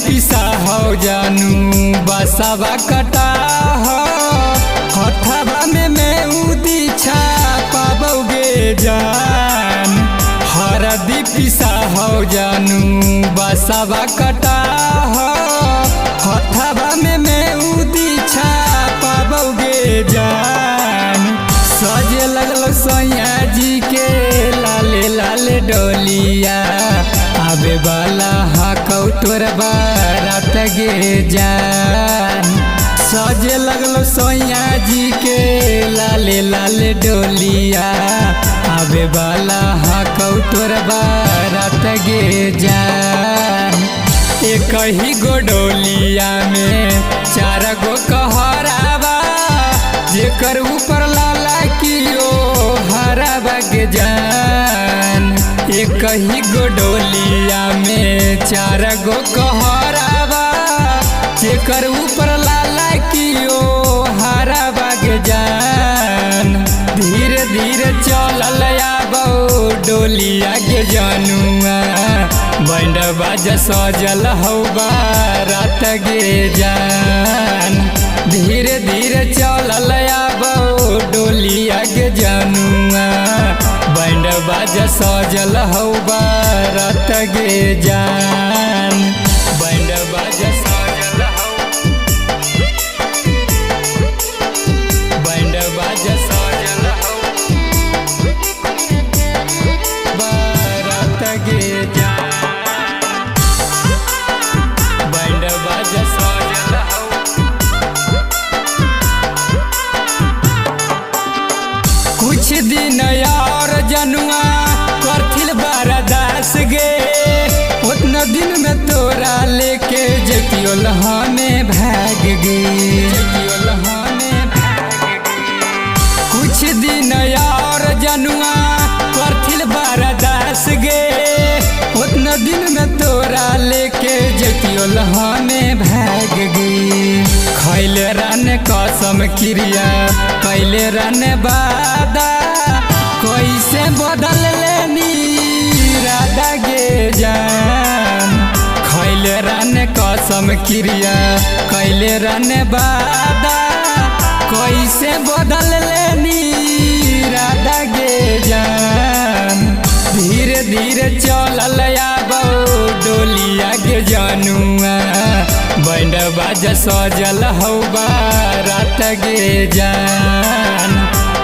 पिसा हो जानू बसवा कटा हो हथवा में मैं दीक्षा पाबोगे जान। हरदी पिसा हो जानू बसवा कटा हो हथवा में मैं दीक्षा पाबोगे जान। सजे लगल सैया जी के लाले लाले डोलिया आबे वाला हकौ तोर बारात गे जान। सजे लगल सैया जी के लाले लाले डोलिया आबे वाला हकौ तोर बारात गे जान। एक ही गो डोलिया में चार गो कहरावा जेकर ऊपर लाला कियो हरा बग जान। एक ही गो डोलिया में चार गो कहरावा जेकर ऊपर लाला कियो हरा बग जान। धीरे धीरे चलल आबो डोलिया के जनुआ बैंड बाजा सजल हौ बारात गे जान। धीरे धीरे चलल आबो डोलिया के जनुआ बैंड बाजा सजल हौ बारात गे जान। बैंड बाजा सजल हौ बैंड बाजा सजल हौ बारात गे जान। बैंड बाजा सजल हौ कुछ दिन और जनुआ करथिल बारादास गे उतना दिन में तोरा लेके जतियोल हमें भाग गे। कुछ दिन और जनुआ करथिल बारादास गे उतना दिन में तोरा लेके जतियोल हमें भाग गे। खैले रन कसम क्रिया कैले रन वादा कैसे बदल लेनी राधा गे जान। खैले रन कसम क्रिया कैले रन वादा कैसे बदल लेनी राधा गे जान। धीरे धीरे चलल आबो डोलिया के जनुआ बैंड बाजा सजल हौ बारात गे जान।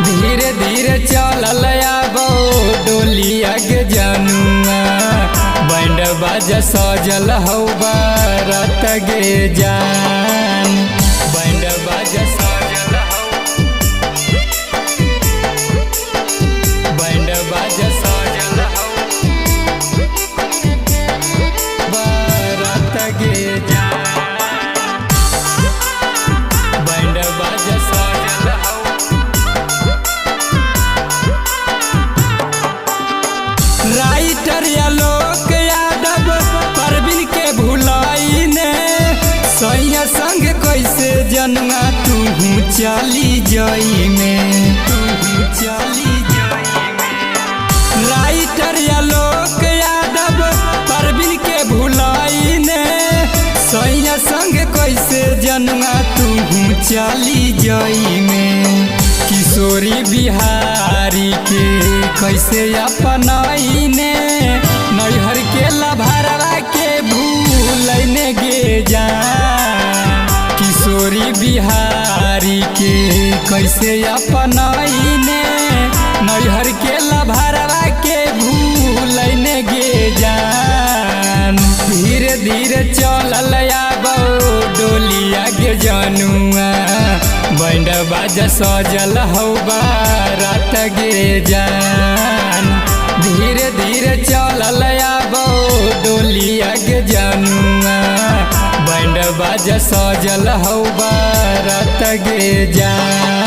धीरे धीरे चलल आबो डोलिया के जनुआ बैंड बाजा सजल हौ बारात गे जान। बैंड बाजा सजल हौ बैंड बाजा सजल हौ बारात गे जान। बैंड बाजा सजल हौ राइटर आलोक यादव परवीन के भुलाई ने सैया संग कैसे जनुआ तू चली जई में तू चली जई में। राइटर आलोक यादव परवीन के भुलाई ने सैया संग कैसे जनुआ तू चली जई में। किशोरी बिहारी के कैसे अपनाइने नैहर के लभरवा के भूलने गे जान। किशोरी बिहारी के कैसे अपनाइने नैहर के लभरवा के भूलने गे जान। धीरे धीरे चलल आबो डोलिया के जनुआ बैंड बाजा सजल हौ बारात गे जान। धीरे धीरे चलल आबो डोलिया के जनुआ बैंड बाजा सजल हौ बारात गे जान।